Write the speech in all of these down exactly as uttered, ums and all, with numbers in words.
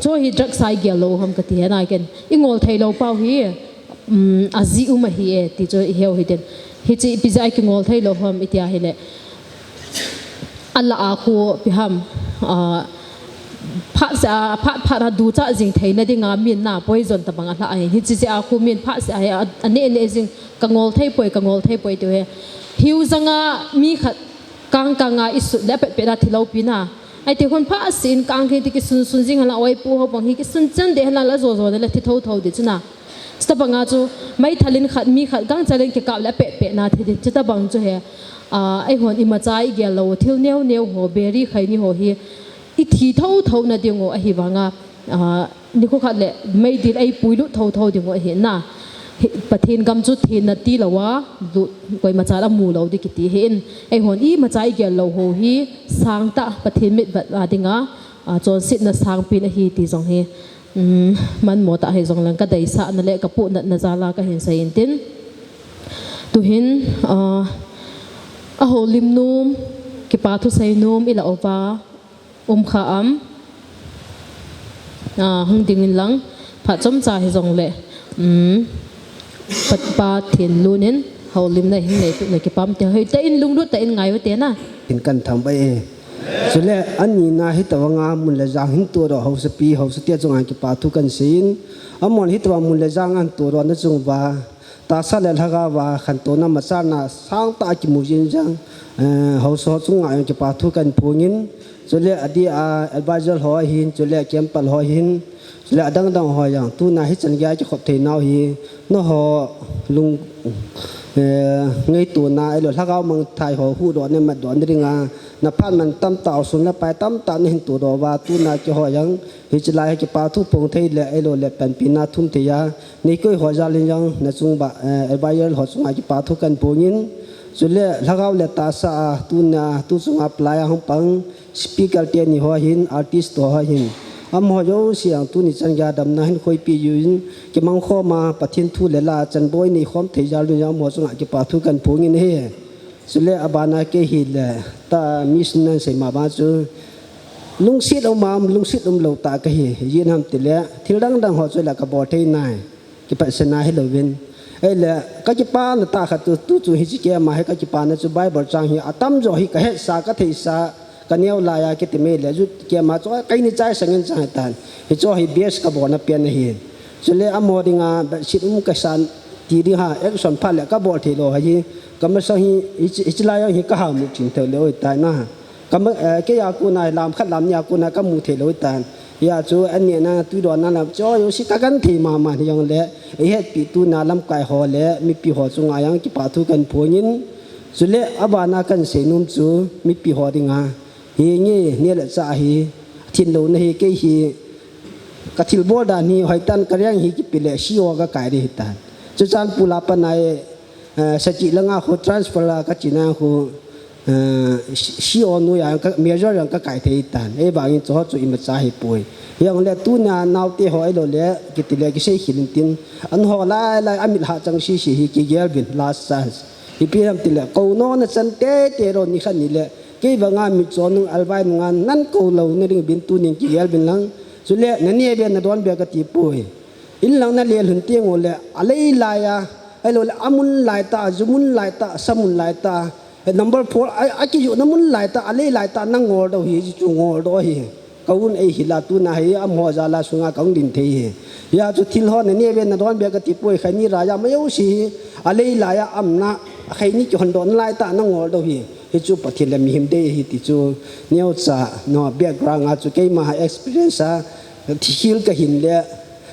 Tua hi drugs a igel lou ham kati hi na ken. Ingol thei lou pau hi, um, ajeh um ahi e, ti chu iheu hite. Hiche ipi jeh a kingol thei lou ham itia hile. Alah a khu ipi ham, ah, phat seh a, phat, phat a ducha jing theina dinga min na poison tabang alah ahi. Hiche jeh a khu min phat seh a, a, aneh, aneh jing, kangol thei poi, kangol thei poi tiu hi. Hiu janga mi khat kang kang a isut le apet pet a thi lou pi na. Ahi ti khun phat seh in kang kiti kisun sun jing hala oi pu ho bang hi kisun chan de hala la jo jo de la thi tho tho de chu na. Chutabang a chu meithal in khat mi khat gangchal in kikap le apet pet na thi de. Chutabang chu hi, ah, eihon imacha igel lou thil neo neo ho, biri khaini ho hi ithi tho tho na ding u ahi vanga, ah, nikho khat le meidil eipui lut tho tho ding u ahi na. Hi, Pathen gam chu thenna ti lou a, lut koimacha la mu lou di kiti hi in. Eihon imacha igel lou ho hi sangtah Pathen mitvet a dinga, ah, chonsetna sangpen ahi ti jong hi, um, manmo tah hi jong leng kadeisah na le kapohnat na jal a kahin sei in tin. Tuhin, ah, a houlim nom, kipa thusei nom ila uva, um kha am. Ah, hung ding in lang, phat chomcha hi jong le, um, Pa, Pathen lun in, houlim na hin nei tu na kipam te, hoi ta in lunglut ta in ngai u te na. In kan tham bai e. Chule, ani na hi ta vanga mun le jang hin tu do hausa pi, hausa tia chunga kipa thu kan sei in. Amon hi ta vang mun le jang an tu do na chung va. Tahsa le lhagao va khantouna machana sangtah a kimu jing jang, eh, hausa ho chunga jong kipa thu kan phong in, chule adeh a advisor ho hin, chule camper ho hin, chule adang dang ho jong, tuna hichan gei a kikhop thei nau hi, nangho lung, eh, ngaitona, ahilou lhagao mangthai ho huhdoh na, matdoh na dinga, na phat man tamtah, sun le pai tamtah na hin todoh uva, tuna keiho jong, hiche lai hi kipa thu phong thei le, ahilou le panpina thum thei a, Nei koi ho jal in jong na chung va, eh, advisor ho chunga kipa thu kan phong in. Chule lhagao le tahsa a, tuna, tu chunga palai a hung pang, speaker teni ho hin, artist ho hin. Amaho jouse jong tuni chan gei a damna hin khoipi jiu in, kimang khom a, Pathen thu le la, chanboi nei khom thei jal in jong amaho chunga kipa thu kan phong in ahi. Chule abana kei hi le, ta mission nan sei ma ba chu. Lungset um am, lungset um lou ta kahi, ijeh inem itile, thil dang dang ho chu la kabol thei nai. Kipatsan a hilou vin. Ahile, kakipana tah khat chu, tu chu hiche keima hi kakipana chu Bible chang hi atam jo hi kahetsa, katheisa, kaneo laiya kiti mai le, youth keima chu, keini chai sangin chang hitan. Hiche hi best kabolna pen ahi. Chule amaho dinga, bedsheet um kasan ti ding ham, action phat le kabol thei lou ahi. Kamasang hi, hiche, hiche lai a hi kaha mu ching thei lou ahitai na. Kama, eh, kei a kona, lam khat lam ni a kona kamu thei lou tan. Hia chu, ani na, tui don na lam, chu, jouse kakan thei mama hi jong le, eihetpi tuna lamkai ho le, mipi ho chunga jong kipa thu kan phong in, chule, abana kan sei nom chu, mipi ho dinga, hi nge, ne le cha hi, thin lou na hi, kei hi, ka thilbol dan hi, hoitan ka rank hi kipe le, C O ka kai ding hitan. Chuchan pula pa nai, eh, Sachih langa khu transfer a ka china khu, eh, C-, C O noiya ka, major jong ka kai thei tan. Ahivangin chu ho chu imacha hi poi. Hijongle tuna naote ho ahilou le, kiti le, kisei khel in tin. An ho lai lai, amit ha chang sisi hi kigel uvin, last chance. Ipi ham itile, kou nona chan tei tei lou ni khat ni le, kei banga mitcho nung alvai nunga nan kou lou na ding uvin tunin kigel uvin lang. Chule, na ne be na don be kati poi. In lang na lel hun teng ule, alei laiya, ahilou le, amun lai tah, jumun lai tah, samun lai tah, eh, number four, a, akijuna mun lai tah, alei lai tah, na ngol doh hi, chu ngol doh hi. Ka un eihil a tuna hi, amaho jal a sunga ka hung din thei hi. Hia chu thil ho na ne be na don be kati poi, khaini raiya ma jouse hi, alei laiya, amna, khaini kihon doh na lai tah, na ngol doh hi. Hichu Pathen le mihem dei ahi ti chu, neocha, no, background a chu, keima experience a, thil kahin le,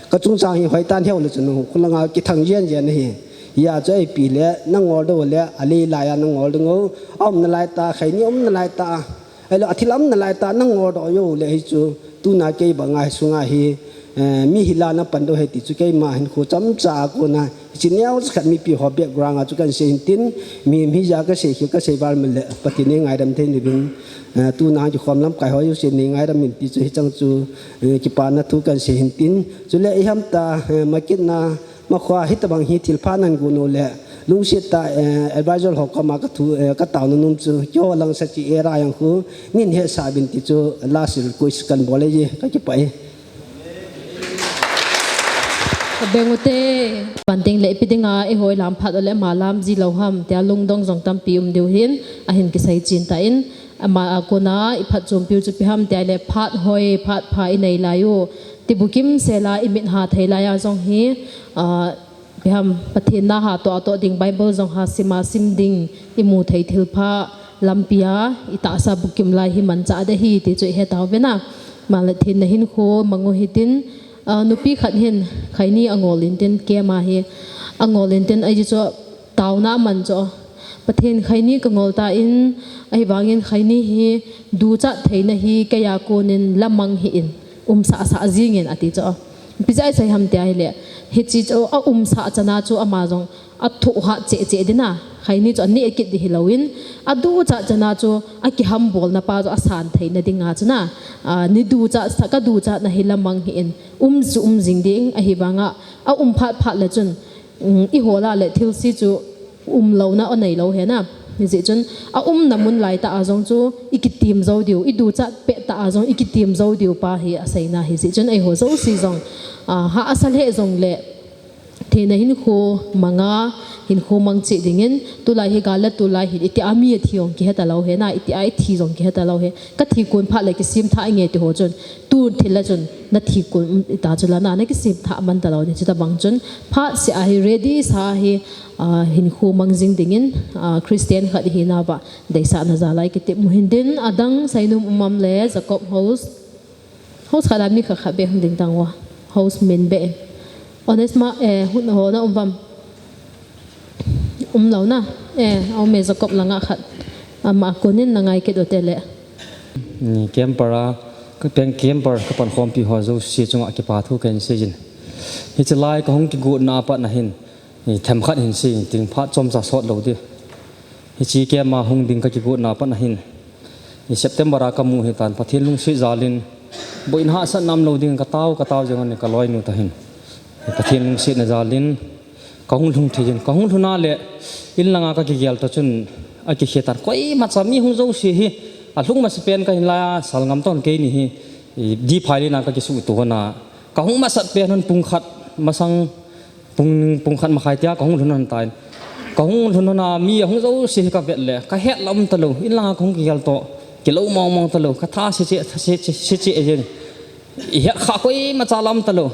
Ka chungchang hi hoitan heu le chun, khulanga kithang jen jen ahi. Hia chu ipi le, na ngol doh le, alei laiya na ngol doh ngol. Aumna lai tah, khaini umna lai tah. Ahilou, athil umna lai tah, na ngol doh jou le hi chu. Tuna kei banga hi sunga hi, eh, mi hila na pan doh hi ti chu keima hin khu chomcha a kona. Hiche neocha khat mipi ho background a chu kan sei hin tin, mi, mi ja ka sei hi ka sei val man le, Pathen in ngaidam thei ni uvin. Eh, tuna kikhom lamkai ho jouse nei ngaidam in ti chu hichang chu, eh, kipana thu kan sei hin tin. Chule iham ta, eh, makit na, makhoa hitabang hi thilpha nan gon u le, lungset tah, eh, advisor ho koma ka thu, eh, ka taona nom chu, keiho lang Sachih area jong khu, nin hetsah uvin ti chu, last request kan bol e, ka kipah e. Ka beng ute. Banting le ipi dinga i hoi lam phat ole ma lam ji lo ham tia lungdong jong tampi um diu hin ahin kisei chin ta in ama a kona i phat chompiu chu pi ham tia le phat hoi phat pha i nei lai u. Ti bukim sela i mit ha thei lai a jong hi, ah, pi ham Pathen na ha to a to ding Bible jong ha sima sim ding i mu thei thil pha lampi a i tahsa bukim lai hi man cha de hi ti chu i he tau ve na. Ma le thin na hin kho mangu hitin, ah, nupi khat hin khaini a ngol in tin kema hi a ngol in tin ai chu tauna man chu Pathen khaini ka ngol ta in ahi vangin khaini hi duchat theina hi kaya konin lamang hi in umsa sa jingin ati chu. Pi jai sai ham tia hi le hi chi chu a umsa chana chu ama jong a thu ha che che dina khaini chu a ne kit di hi lo in a duchat chana chu a kiham bol na pa chu a san theina dinga chu na, ah, ni duchat sa ka duchat na hi lamang hi in um chu um jing ding ahi vanga a um phat phat le chun, um, i hola le thil si chu um lo na o nei lo he na. Ni ji chun a um na mun lai ta a jong chu i kitim zo diu, i duchat pe ta a jong i kitim zo diu pa hi a sei na hi ji chun ei ho zo si jong, ah, ha a sa le jong le thina hin kho manga hin kho mang chi dingin tulai hi gal le tulai hin iti a mi a thi jong ki he ta lo he na, iti a i thi jong ki he ta lo he. Ka thi kun phat le kisim tha nge ti ho chun tu thil le chun na thi kun, um, ita chu la na, na kisim tha man ta lo ni chu ta bang chun phat se a hi ready sa hi, ah, hin khu mang jing dingin, ah, Christian khat hi na ba deisa na ja lai kiti mu hin din adang Sainum Umam le Jacob House, House khat a mi khat khat be hung ding tang wa, House min be. Honest ma, eh, hun ho na um vam. Um lo na. Eh, a um e Jacob langa khat. Ama kunin na ngai kit u te le. Ni camper a, ka peng camper ka pan khompi ho jouse chunga kipa thu ken sei jin. Hichi lai ka hung kigot na pat na hin, ni themkhat hin sei, ting phat chomcha sot lo di. Hichi camp a hung ding ka kigot na pat na hin, ni September a ka mu hi tan, Pathen lungset jalin, boina hahsatna um lo ding ka tao, ka tao jeng ani ka loinu ta hin. Pathen lungsetna jalin, ka hung lhung thei jin, ka hung lhun a le, in langa ka kigel ta chun, a kikhe tan, koima cha mi hung jouse hi, a lhung masa pen ka hin lai a, sal ngam ton kei ni hi, i, di phai le na ka kisu tu hon a, ka hung masat pen hon pung khat, masang, pung, pung khat makhai tia, ka hung lhun hon tain. Ka hung lhun hon a, mi a hung jouse hi ka vet le, ka het lam ta lo, in langa ka hung kigel to, kilo mong mong ta lo, ka tha se che, tha se che, se che, e jin. I het kha koima cha lam ta lo.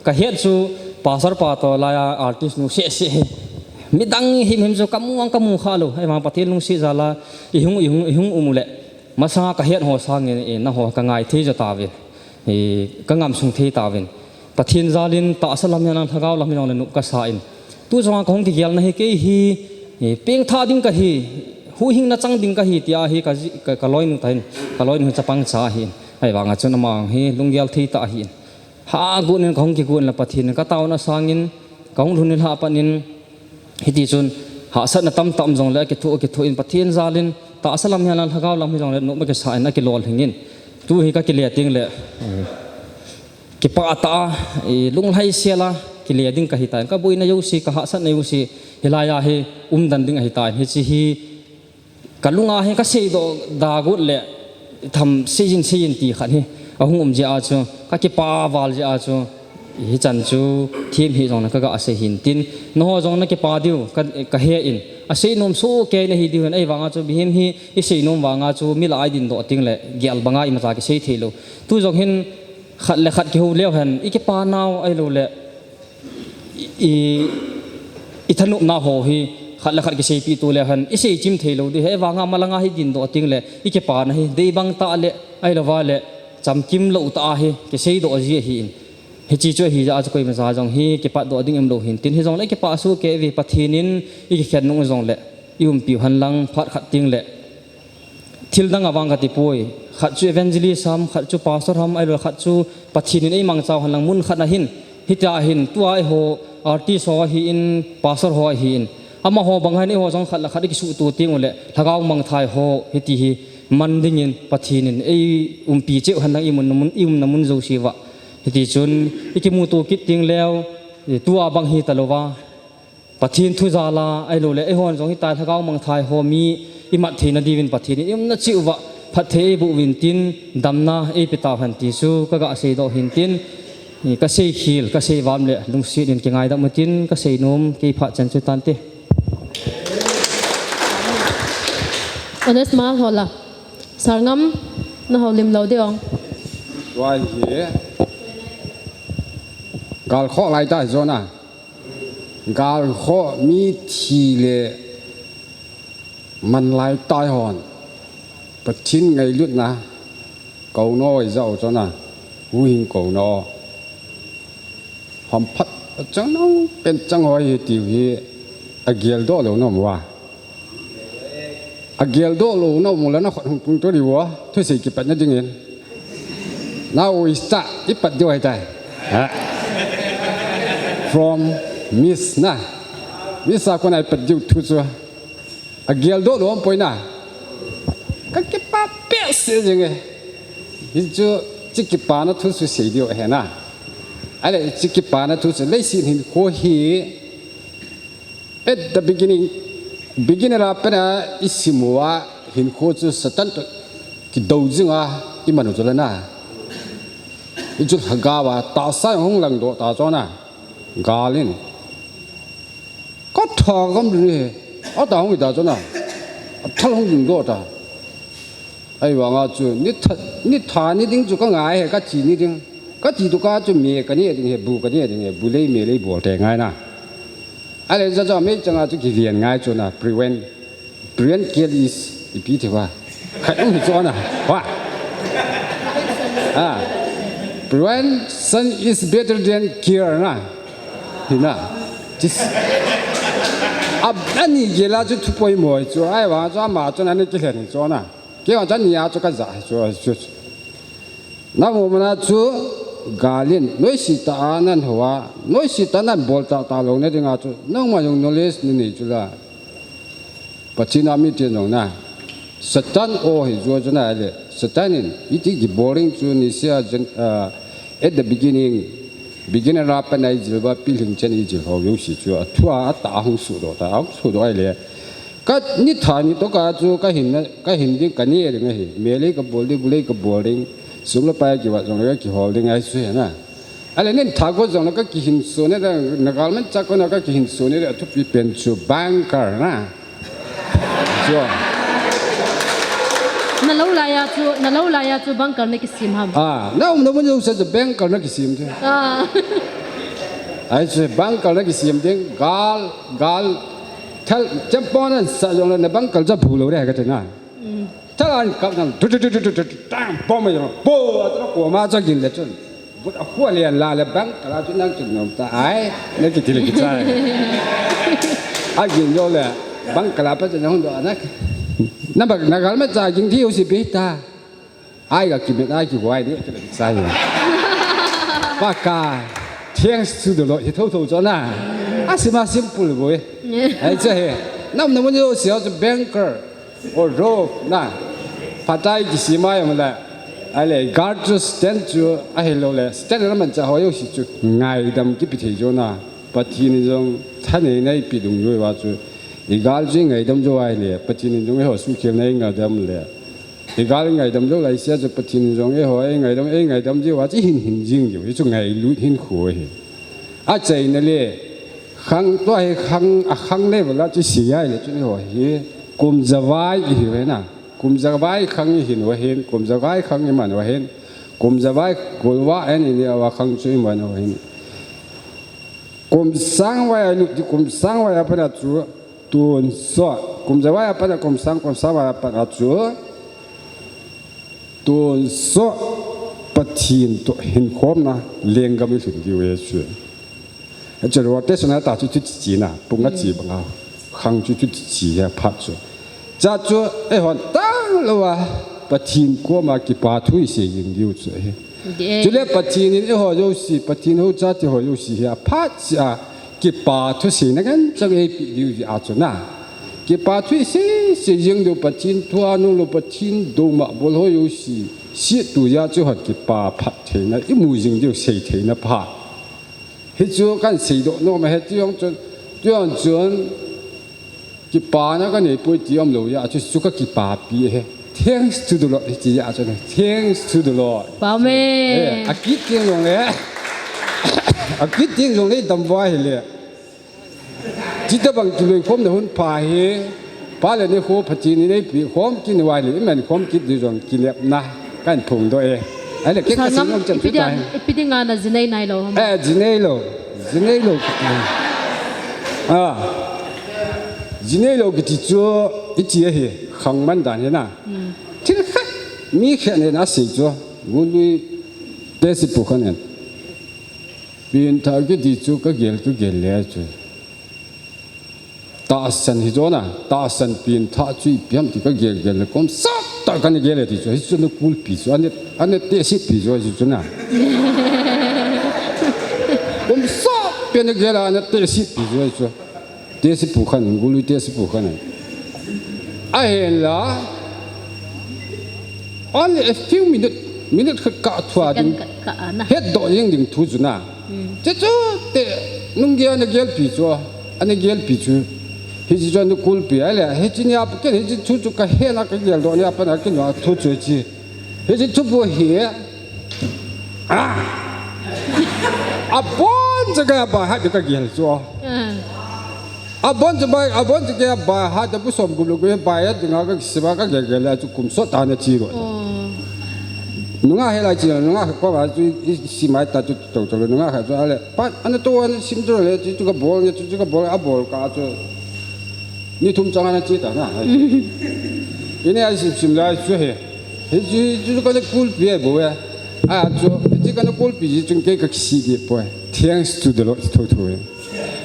Ka het chu pastor pa to lai a artist nu se se hi. Mi dang him him chu ka mu ang ka mu kha lo. Ai ma Pathen lungset jala i hung, i hung, i hung um u le. Masanga ka het ho sangin, eh, na ho ka ngai thei jo ta vin. Eh, ka ngam sung thei ta vin. Pathen jalin tahsa lam hian ang lhagao lam hi jong le nup ka sa in. Tu jonga ka hung kigel na hi kei hi, eh, peng tha ding ka hi, huhhing na chang ding ka hi tia hi ka ji-, ka, ka loinu ta hin, ka loinu chapang cha hi. Ai vanga chun ama hi lunggel thei ta hi. Ha gun in ka hung kigun la Pathen ka tauna sangin, ka hung lhun in ha pan in, hiti chun hahsatna tam tam jong le kithu, kithu in Pathen jalin tahsa lam hian lhagao lam hi jong le nup ma kisa in a kilol hing in. Tu hi ka kile ting le, eh, kipa ta, eh, lunglhai sela, kile ding ka hi ta in. Ka boina jouse, ka hahsatna jouse, hilai a hi um dan ding ahi ta in. Hichi hi, ka lunga hi ka seidoh da got le tham seijin seijin ti khat hi a hung um jeh a chu ka kipa val jeh a chu hi chan chu thim hi jong na ka ga sei hin tin na ho jong na kipa diu ka, ka he in a sei nom so ke na hi diu hin ei vanga chu bihim hi i sei nom vanga chu mi la ai din doh ting le gel banga i ma cha ki sei thei lo tu jong hin khat le khat ki hu leu hen i kipa nau ai lo le i, i thanopna ho hi khat le khat kiseipi tu le hen i sei chim thei lo di he vanga malanga hi din doh ting le i kipana hi dei bang ta le ai lo va le chamkim lo ta hi kisei doh ji hi in hichi chu hi ja chu koima ja jong hi kipat doh ding em lo hin tin hi jong le kipa su ke vi Pathen in i kikhen nung jong le i umpi u han lang phat khat ting le Thil dang avang ka ti poi. Khat chu evangelist ham, khat chu pastor ham, ahilou khat chu Pathen in ei mangcha u hen lang mun khat na hin. Hitia hin, tua eiho artist ho ahin, pastor ho ahin. Amaho bang hin eiho jong khat le khat i kisuhto teng uleh, lhagao mangthai ho, hiti hi man dingin Pathen in ei umpi cheh u hen lang i mun, mun, i umna mun jouse uva. Hiti chun, i kimuto kit teng leh, tua bang hi talouva. Pathen thu jal a, ahilouleh, eihon jong hitia lhagao mangthai ho mi i mat theina diuvin Pathen in i umna cheh uva phatthei ei boh uvin tin damna ei pe tauhen ti chu ka ga seidoh hin tin, Ka seikhel, ka seivam le lungset in kingaidam utin, ka seinom kei phat chan chu tante. Onesma Hola. Sarngam, na houlim lou ding. Tua hi. Gal khoh lai ta hi jona. Gal khoh mi thi le man lai tai hon. Pathen ngailutna. Kouno i jao chona. Huhhing kouno. Hamphat chang nang pen chang hoi hi tiu hi. Ageldoh lou nom uva. Ageldoh lou nom ula na khut hung tung to diu. Thusei kipatna dingin. Na u ista ipat diu ahitai. Ha. From Miss na. Miss a kona ipat diu thu chu. Ageldoh lou aum poi na. Ka kipa peh se jing e. Hichu chi kipana thu chu sei diu ahi na. Ale chi kipana thu chu leiset hinkho hi at the beginning, beginner a pat a i sim uva hinkho chu Satan to kidou jing a i man u chu le na. Hichu lhagao a tahsa hung langdoh ta chona. Gal in. Ka tha gam ri he. A ta hung i ta chona. A thal hung ding doh ta. Ahivanga chu, ni tha, ni tha ni ding chu ka ngai he, ka thi ni ding. Ka thi tu ka chu me ka ne ding he, bu ka ne ding he, bu lei me lei bol te ngai na. Ale ja ja me changa chu kiven ngai chu na, prevent, prevent kill is ipi thei va. Khat um hi chu na. Wa. Ah. Prevention is better than cure na. Hi na. Chis. Ab ani gela chu thu poimo chu, ahivanga chu ama chu na ni kilen chu na. Kei vang chan nia chu ka ja chu, chu, chu. Na mu mana chu gal in, noise tah a nan ho a, noise tah nan bol tah tah lou na dinga chu, nangma jong knowledge na nei chu la. Pathen a mi tin jong na. Satan o hi jo chu na le. Satan in, iti kibol ding chu ni sia jen, ah, at the beginning, beginner a pat a i jil uva, pilhing chan i jil ho jouse chu, a thu a, a tah a hung suhdoh ta, a hung suhdoh ahile. Ka ni tha ni to ka chu ka hin na, ka hin ding ka ne ding ahi. Me lei ka bol ding, bu lei ka bol ding. Sum le pai kivat jong le ka kihol ding ahi chu he na. Ale nin tha go jong le ka kihin su ne da, na galman cha ko na ka kihin su ne da, thupi pen chu banker na. Chu. Na lou lai a chu, na lou lai a chu banker na kisim ham. Ah, na um na mun jouse chu banker na kisim chu. Ah. Ahi chu banker na kisim ding, gal, gal, Thal, chempon an sa jong le na bang kal cha bu lo re ka te na. Mm. Thal an kap nang, tu, tu, tu, tang, pom jong, po, a tra ko ma cha gin le chun. But a khua lian la le bang kal a chu nang chun nom ta ai, na ki ti le ki cha. A gin jo le, bang kal a pa cha nang do na. Na bang na gal ma cha gin thi u si pi ta. Ai ga kimet ai kihuai ni kile sai. Paka. Thanks to the Lord. Hi tho tho cho na. A sim a simple boy. Ai cha he. Nam nam ni si a banker. Or rope na. Phatai kisim a yong la. Ai le guard chu stand chu a he lo le. Stand na man cha ho yo si chu. Ngaidam kipi thei jo na. Pathen in jong thanei nei pi dung jo va chu. I gal chu ngaidam jo ai le. Pathen in jong ho sukhel nei ngaidam le. I gal ngaidam jou lai sia chu Pathen in jong eiho, ei ngaidam, ei ngaidam jiu a, chi hin hin jing jiu, hi chu ngailut hinkho hi. A chaina le, khang tua hi khang, a khang le bala chu si ai le chu eiho hi, kum zavai i hi ve na, kum zavai khang i hin va hin, kum zavai khang i man va hin, kum zavai kulva en i ni a va khang chu i man va hin. Kum sang vai a lut, kum sang vai a pana chu, Tun so, kum zavai a pat a kum sang, kum sang vai a pat a chu. Tun so, Pathen to hin khom na, lenggam i lhun diu e chu. E chu rotation a ta chu chu chi chi na, pung a chi bang a. Khang chu chu chi chi a phat chu. Cha chu, eihon tang lo a, Pathen koma kipa thu i sei jing diu chu e. Chule Pathen in eiho jouse, Pathen ho chate ho jouse hi aphat sia kipa thu seina ngen chang eipe diu hi a chu na. Kipa thu i sei, sei jing diu Pathen thu a nung lou Pathen dou ma bol ho jouse. Siet tu ja chu hon kipa phat theina, i mu jing diu sei theina pha. Hi chu kan seidoh nom a he ti jong chun, ti jong chun, Kipana ka nei poi ti um lou a, chu chu ka kipapi he. Thanks to the Lord, ti a chu. Thanks to the Lord. Amen. Eh, a kit tiang jong le. Akit ding jong lei dam va hile. Chita bang kiloikhomna hun pha hi. Pa le ni khu Pathen in eipi khom kit uva le, iman khom kit ding jong kinepna kahin phongdoh e. Ahile kei ka Sir, sing ngam, ngam chan ipi chu dia, tai. Ipi dinga na jinei nailou ham? Eh, jinei lou. Jinei lou. Ah. Jinei lou kiti chu iti ahi, khangman dan hi na. Hmm. Thil khat, mi khat in asei chu, Gului Tehsi pu khat in. Pengthah kiti chu ka gel, ka gel le chu. Tahsan hi chu na, tahsan pengthah chu ipi ham ti ka gel gel le, kum sot tah kana gel e ti chu, hichu na kulpi chu, ana, ana tehsetpi chu, hichu na. Kum sot pen na gel a, ana tehsetpi chu, hichu. Tehsi pu khat in, Gului Tehsi pu khat in. Ahinla, only a few minute, minute khat kah thua ding. Second khat kah a na. Hetdoh jeng ding thu chu na. Hmm. Chuchu te, nung gel ana gelpi chu, ana gelpi chu. Hichu chu ana kulpi, ahile, hiche nia, ken hiche thu chu ka hena ka geldoh nia pat a kei nung a thu chu hiche. Hiche thupu hi, ah, abon cha ka by heart ka gel chu. Ah. Abon cha by, abon cha ka by heart, pu som gup lou ka by heart dinga ka kisei a ka gel gel le chu kum sot tah na chi ro. Oh. Nungah he lai chi, nungah ko ba chu i, i si mai ta chu to to nungah kha chu ale. Pa, ana to ana sim to le chu, chu ka bol ne chu, chu ka bol, abol kah chu. Ni thum chang ana chi ta na. Ini a sim sim lai chu he. Hichu, hichu kana kulpi e bo e. A chu, hichu kana kulpi ji chun kei ka kisih deh poi. Thanks to the Lord, tho tho e.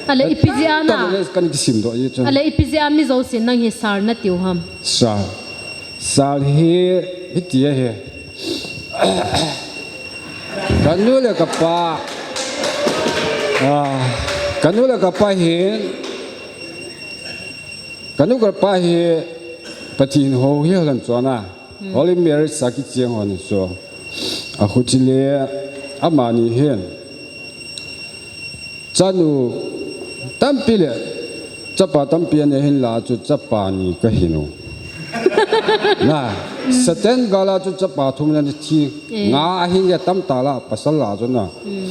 Ale ipi jeh a na. Tah le kana kisimdoh ji chun. Ale ipi jeh a mi jousen nang hi sir na tiu ham? Sir. Sir hi, hiti ahi. Ka nu le ka pa. Ah, ka nu le ka pa hi. Ka nu ka pa hi Pathen hou hi hou lan chu ana. Hmm. Holy marriage a kicheng hon chu. Achuti le amani hin. Chanu tampi le chapa tampi ana hin la chu chapa ni ka hin u. Na, Satan gal a chu chapa thum na thi. Eh. Nga ahin ya tam ta la pasal la chu na. Hmm.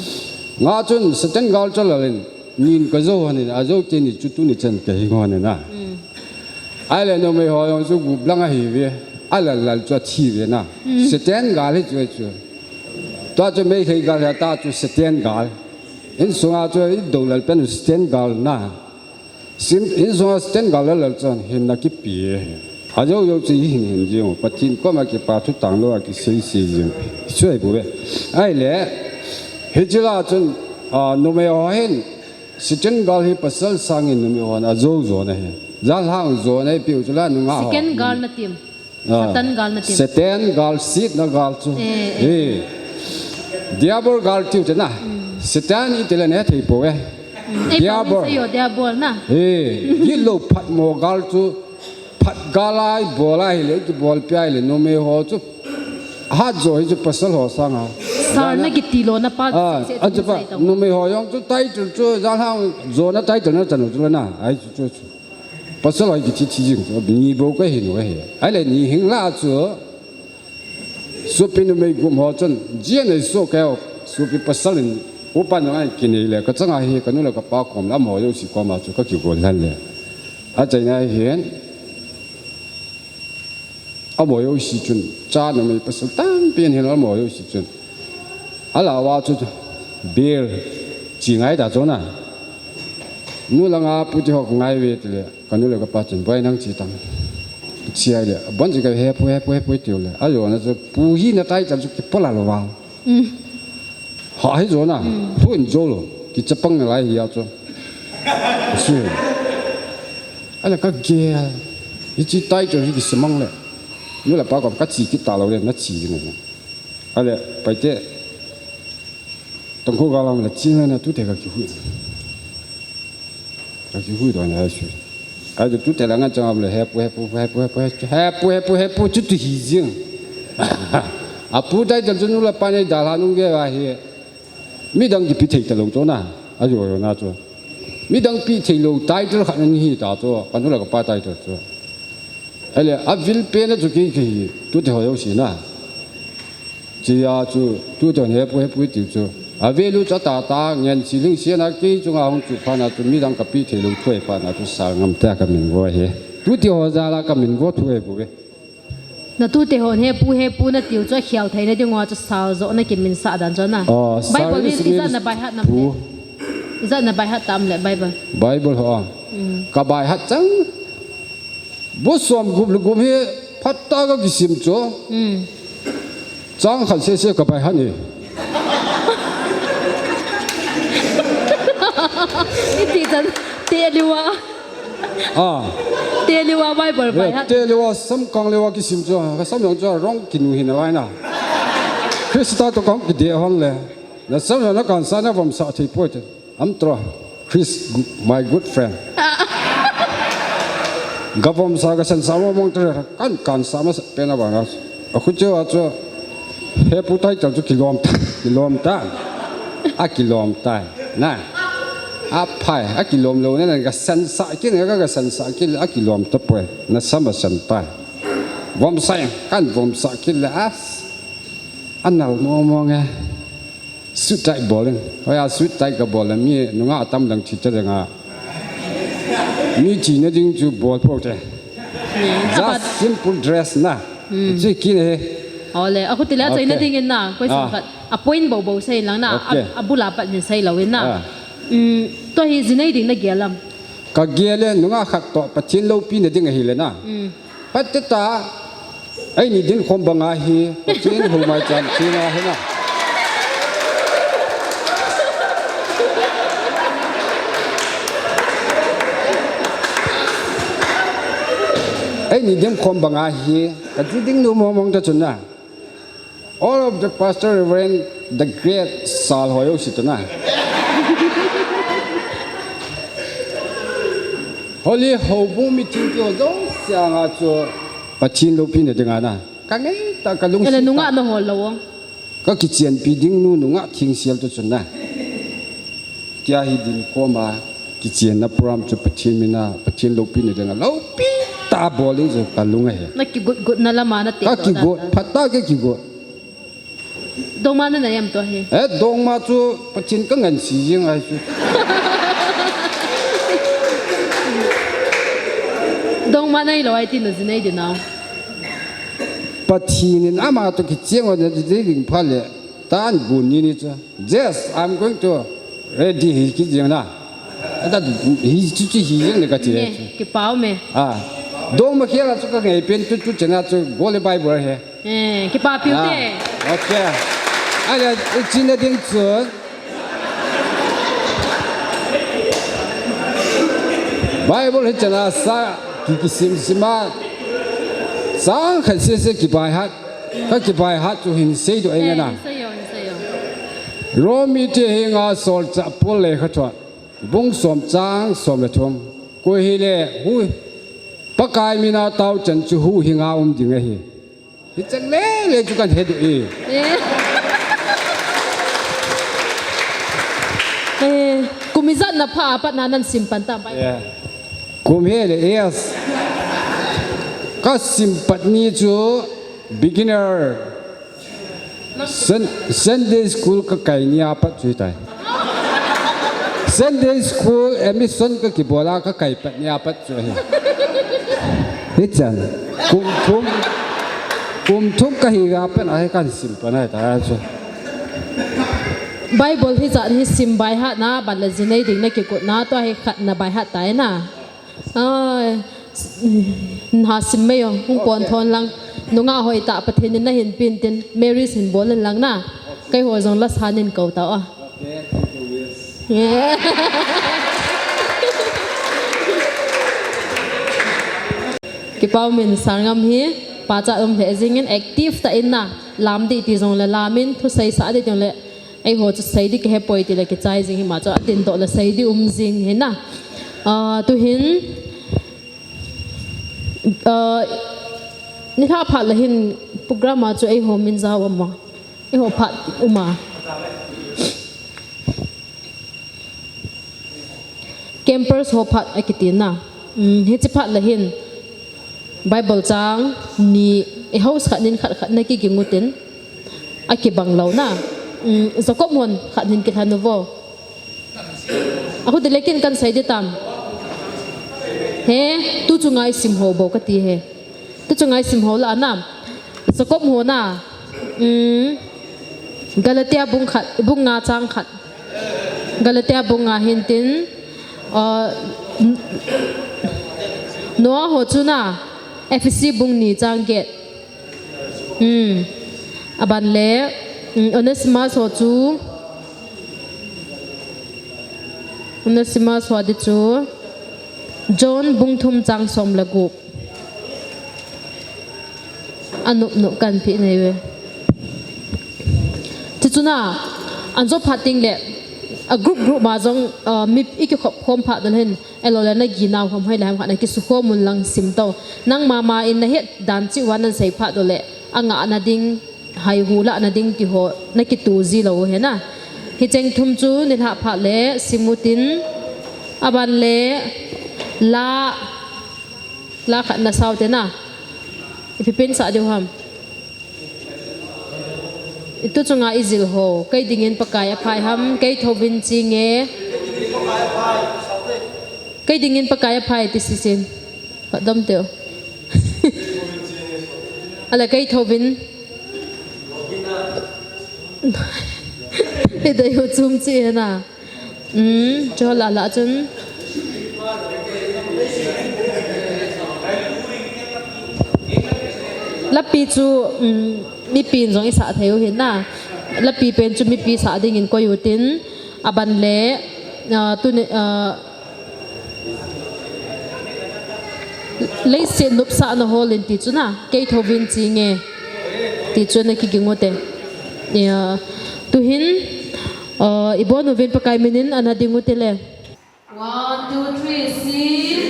Nga chun Satan gal chu la len. Nin ka jou hon in, ajou te ni chu tuni chan ka hing hon in a. Mm. Ahile numei ho jong chu gup lang ahi ve, alal lal chu athi ve na. Mm. Satan gal hi chu chu. Tua chu Meitei gal hi ta chu Satan gal. Insunga chu i do lal pen Satan gal na. Sim, insunga Satan gal lal lal chun hinna kipe e. Ajou jou chu i hin hin jing u. Pathen koma kipa thu tang lou a kisei sei jing. Chu ahi bou ve. Ahile, hiche la chun, a, numei ho hin, Satan gal hi pasal sangin numei hon ajou jo na hi. Janlhang jo na hi piu chu la nungah ho. Satan gal na tim. Ah, Satan gal na tim. Satan gal, sitna gal chu. Eh, eh. Eh. Diabol gal tiu te na. Mm. Satan i ti le na thei poi e. Mm. Ei, Diabol. Pau in sa yo, Diabol na. Eh, gilou phatmo gal chu. Phat gal a i bol a hile, i bol pi a hile, numei ho chu. Hat jo hi chu pasal ho sanga. Sir na kiti lou na pa. Ah, se, se, a chu pa, se, numei ho jong chu title chu, janlhang jo na title na chan u chu la na. Ai chu chu chu. Pasal ho hi kithi thi jing chu, ni bou ka hin u ahi. Ahile ni hing la chu, sopi numei gum ho chun, jia nei so keu, sopi pasal in, upa nung a kinei le, ka changa hi, ka nu le ka pa kom le, amaho jouse koma chu, ka kigol lhan le. Achaina hin, amaho jouse chun, cha numei pasal tampi in hin amaho jouse chun. Ala va chu, beer, chi ngai ta chu na. Nu langa pu ti ho ka ngai ve ti le, ka nu le ka pa chun, "Boi nang chi tang." Chi ai le, bon chi ka hepu, hepu, hepu tiu le. A jo na chu, pu hi na tai chan chu ki pola lo va. Mm. Ha hi jo na, mm, pu in jo lo, ki chapang na lai hi a chu. Su. Ala ka ge, hi chi tai chu hi ki simang le. Nu le pa ko ka chi ki ta lo le, na chi ni. Ale, paite, tangkho galam le chin le na tute ka kihui. Ka kihui don ya shu. Ai tute la nga changam le hepu, hepu, hepu, hepu, hepu, hepu, hepu, chuti hi jing. Apu tai tal chun la pa nei dal ha nung ge wa hi. Midang kipe thei talou chu na. Ajo jo na chu. Midang pe thei lou title khat na ni hi ta chu. Ka nu le ka pa title chu. Ahile, avil pen a chu kei, kei hi, tute ho jouse na. Chia chu, tute ho hepu, hepu tiu chu. A value chu atah tah, ngen siling sian a kei chunga hung chu phat na chu midang kapi thei lou thu ahi phat na chu sal ngam tia kamin vo ahi. Tuti ho jal a kamin vo thu ahi bou ve. Na tute hon he pu, he pu na tiu chu akhel thei na ding uva chu sal jo na kimin sah dan chu na. Oh, Bible service hi ijat na minister by heart nam pu le. Ijat na by heart tam le Bible. Bible ho. Mm. Ka by heart chang. Bu som gup le gup hi phat tah a ka kisim chu. Mm. Chang khat sese ka by heart e. Iti chan, te liwa. Ah. Te liwa Bible by heart. Te liwa sam kang liwa kisim chu. Ka sam jong chu rong kinu hi na lai na. Krista to kang kide hon le. Na sam na kan sa na vom sa thei poi te. Am tro, Chris, my good friend. Ka vom sa ka san sa mo mong tre kan kan sa ma sa pe na ba na. A khu chu a chu. He pu tai chang chu kilom ta, kilom ta. A kilom ta. Na. A phai, a kilom lou na ka san sa ki na ka san sa ki a kilom ta poi. Na sam a san ta. Vom sa kan vom sa ki la as. Anal mo mo nge. Suit tie bol in. Hoiya suit tie ka bol in mi nungah atam dang thi ta dang a. Mi thina ding chu bol po te. Just simple dress na. Chu kin he. Ole, a khuti le a chaina ding in na. Question khat. A point bo bo sei lang na. A bula pat hin sei lo in na. Tua hi jinei ding na gel am? Ka gel e, nungah khat to Pathen loupina ding ahi le na. Phat te ta, eini dinkhom banga hi, Pathen hou mai chan thina hi na. Eini dinkhom banga hi, ka ji ding nu mong mong ta chun na. All of the pastor, reverend, the great sal ho jouse ta na. Holy houbung meeting ti ho jouse anga chu Pathen loupina dinga na. Ka ngai ta ka lungset ta. Nungah na hol lou. Ka kichenpi ding nu nungah thing sial tu chun na. Tia hi dinkhom a, kichenna program chu Pathen mina, Pathen loupina dinga loupi ta bol ding chu ka lung ahi. Na kigot got na lama na te. Ka kigot, phat ta ka kigot. Dongma na na yam to he. Eh, dongma chu Pathen ka ngan si jing ahi chu. Dongma na ilo ahi ti na jinei di na. Pathen in ama to kicheng o na jinei ding pha le. Tan gun ni ni chu. Yes, I'm going to ready hi ki jing na. Ada hi chu chu hi jing ni ka ti le chu. Kipau me. Ah. Dongma khela chu ka ngai pen chu chu chena chu go le Bible he. Eh, kipa piu te. Okay. Ale, i china ding chu. Bible hi chana sa ki kisim sima. Sang khat se se kibai hat. Ka kibai hat chu hin sei do enga na. Sei yo, sei yo. Romi te hi nga sol cha pol le kha thot. Bung som chang som le thum. Ko hi le hu. Pakai mina tau chan chu hu hi nga um ding ahi. Hi chang le le chu kan he do e. Eh, kum ijat na pha apat na nan sim pan ta bai. Yeah. Kum he le, yes. Ka sim pat ni chu beginner. Sun-, Sunday school ka kai ni apat chu tai. Sunday school admission ka kibola ka kai pat ni apat chu hi. Hi chan. Kum thum. Kum thum ka hi ga pen ahi kan sim pan ahi ta chu. Bible hi chan hi sim bai hat na ban le jinei ding na kikut na to hi khat na bai hat tai na. Ai, na sim mai yo, hung pon thon lang. Nunga hoi ta Pathen in na hin pin tin, Mary sin bol lang na. Kei ho jong la sa nin ko ta a. Okay, thank you, miss. Kipau min Sarngam hi, pa cha um le jing in active ta in na. Lam di ti jong le lam in, thu sei sa di jong le. Ei ho chu sei di ka he poi ti le kichai jing hi ma chu a tin to le sei di um jing hi na. Ah, tu hin, ah, ni lha phat le hin program a chu ei ho min jao um a. Ei ho phat um a. Campers ho phat a kiti na. Um, hichi phat le hin Bible chang ni ei house khat nin khat khat na ki gingutin a kibang lo na. Um, Jacob hon khat hin kilhan uvo. Ahu de lekin kan sei de tam. He, tu chunga isim ho bou kati he. Tu chunga isim ho la na. Jacob hon a. Um, Galatia bung khat, bung nga chang khat. Galatia bung nga hin tin, uh, Noah ho chu na, Ephesi bung ni chang get. Hmm. Aban le, hmm, Onesimus ho chu, Onesimus ho di chu, John bung thum chang som le gup. Anup nup kan pi nei ve. Chuchu na, an jo phat ting le, a group group ma jong, uh, mi i kikhop khom phat dol hin, Elo le na ginau hom hai le ham khat na kisukhom un lang sim to. Nangma ma in na het dan chi uva nan sei phat dol le, a ngah na ding, hai hu lah na ding ti ho, na kitu ji lou he na. Hicheng thum chu nilhah phat le sim utin, aban le la, la khat na sao te na. Ipi pen sa diu ham. Itu chunga ijil ho, kei dingin Pakai aphai ham, kei thouvin chi nge. Kei dingin Pakai aphai ti sisin. Padam teo. Ala kei thouvin. Idai ho chum chi na. Um, chu la la chun. Lapi chu, um, mipi in jong isah thei u hin na. Lapi pen chu mipi sah dingin koi utin, aban le, ah, tuni, ah, leiset nopsahna hol in ti chu na, kei thouvin chi nge. Ti chu na kiging u te. Ya, tuhin, uh, ibon uvin Pakai minin ana ding u te le. One, two, three, sing.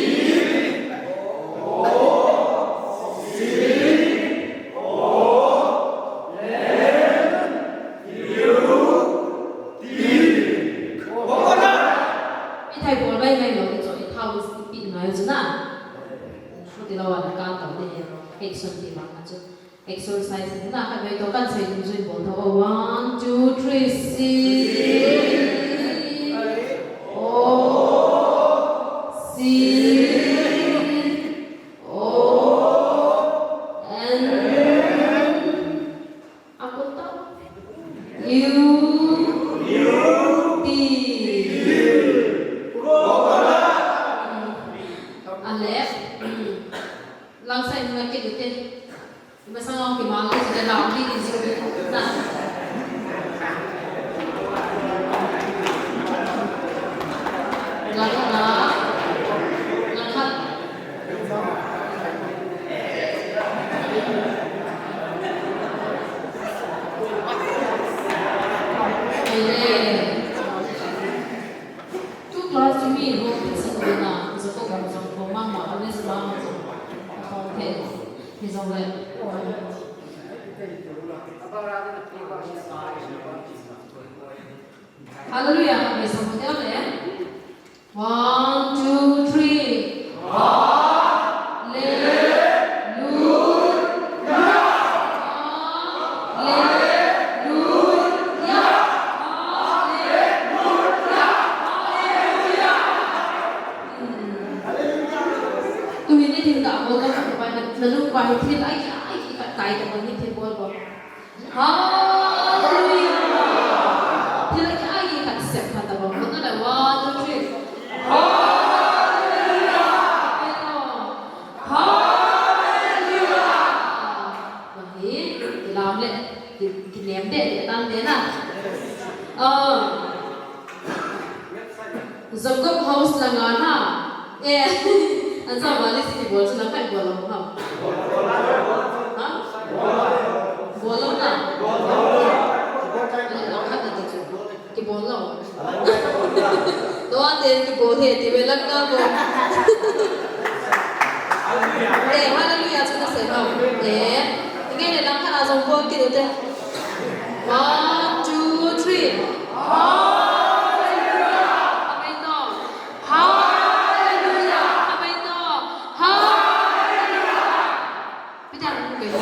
Ithai bol bai mai lo, ithau pi ngai chu na. Ti lo wa kan tau te he. Action ti bang a chu. Exercise na khat mai to kan sei ding jun bol tho. One, two, three, sing. O, sing. O, and. Ako to. U, T. Ale. Lang sai na kit ute. Masang ang kimal ko sila lang di di sila na. Lang na. Lang ka. Amen. Tu class mi ho pizza ko na, zo ko gam zo ko mama, anes mama zo. Ko te, mi zo le. Hallelujah, mi zo ko te le. One, two, three. Hallelujah. Hallelujah. Hallelujah. Hallelujah. Hmm. Tuhin ni thil ka bol ka pa na, na lung pa hi thil ai, ai, ai, ka tai ka bol ni thil bol bol. Hallelujah. Thil ai, ai, ka sep ka ta bol. Bol na la, one, two, three. Hallelujah. Hallelujah. Mahi, kilam le, ki, kinem de, tan de na. Ah. Jacob House langa na. Eh, an sa wali si kibol, si na kai bol lo ha. Ha? Bol lo na. Eh, lang khat na ti chu. Kibol lo. Tua te kibol he, ti ve lang na bol. Eh, hallelujah, chu na sei ha. Eh, nge ne lang khat a jong bol kit u te. One, two, three. Hallelujah. Amen. Hallelujah. Amen. Hallelujah. Peter, ano kayo?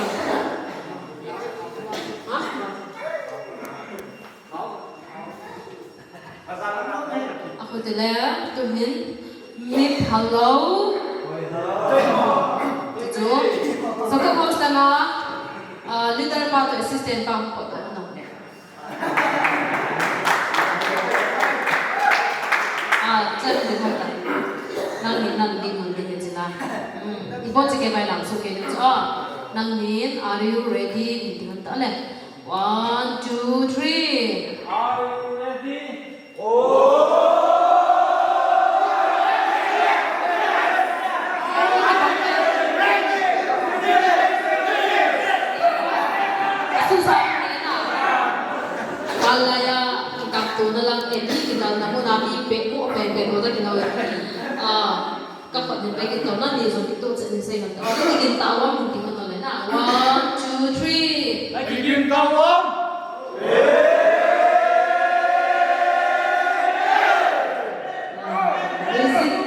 Ha? Ahutile, tuhin, mi phalou. Chu, Santa Claus langa, ah, leader pa toh assistant pa hung pot toh na. Ah, chan ding hung ta. Nangni, nangni mun ding hi china. Hmm. Ibo chike bai lang su ke ni chu. Ah, nangni, are you ready? Ni ti hung ta le. One, two, three. Are you ready? Kalaya, kap tu na lang, eh, ni kidal na mo na mi pe mo pe pe mo ta kidal. Ah, Ka khut hin pe kit tau, nani jong kitoh chet in sei hon tau. Nani gin tau am, hung ti hon tau le na. One, two, three. Naki gin tau am. Music.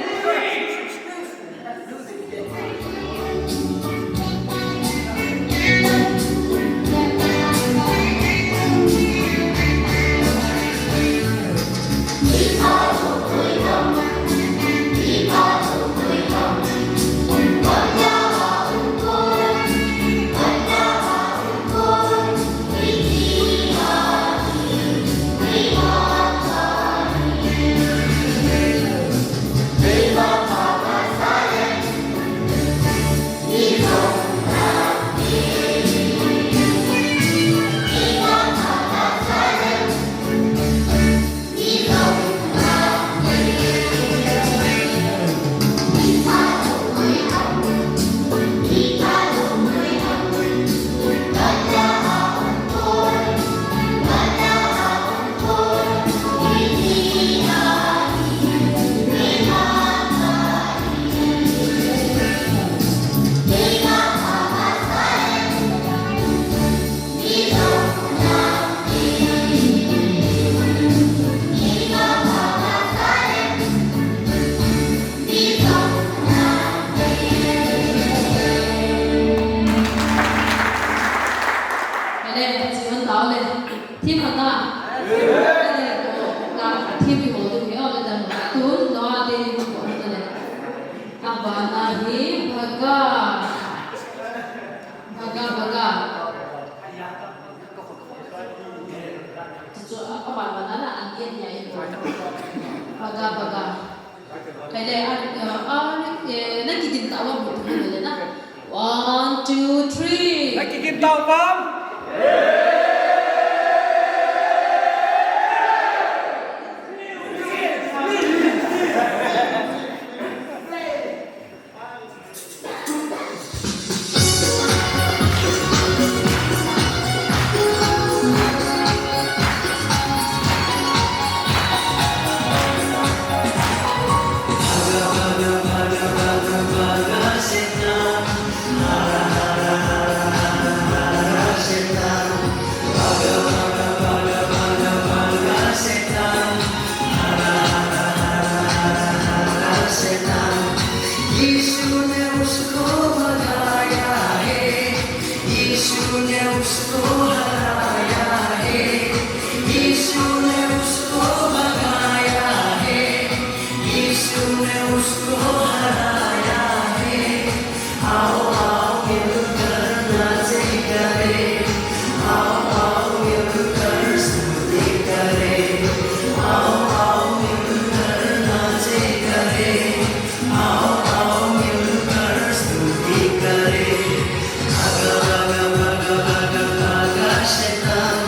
Ele, chiman tao le. Thim hata. Ele, la, thim bi ho tu he, ole dan. Tun, no, a te ni ko hata le. Abana hi, bhaga. Bhaga, bhaga. Chuchu, a, abana na, an yen ya yen. Bhaga, bhaga. Kaile, a, a, a, eh, na kigin tau am, tu le na. One, two, three. Na kigin tau am. यीशु ने उसको भगाया है, यीशु ने उसको हराया है, यीशु ने उसको भगाया है, यीशु ने उसको हराया है। आओ, आओ, मिलकर नाचे करें, आओ, आओ, मिलकर स्तुति करें, आओ, आओ, मिलकर नाचे करें। आओ, आओ, मिलकर स्तुति करें। भागा, भागा, भागा, भागा, भागा शैतान।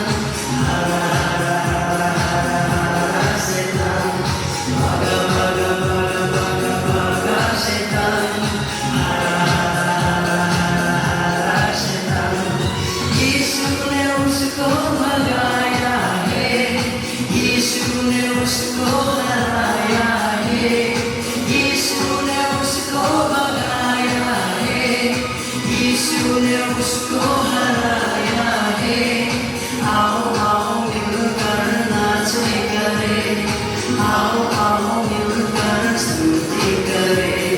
हरा, हरा, हरा, हरा, हरा, हरा शैतान। भागा, भागा, भागा, भागा, भागा शैतान। हरा, हरा, हरा, हरा, हरा, हरा शैतान। यीशु ने उसको भगाया है। यीशु ने उसको हराया है, यीशु ने उसको भगाया है, यीशु ने उसको हराया है। आओ, आओ, मिलकर नाचे करें, आओ, आओ, मिलकर स्तुति करें,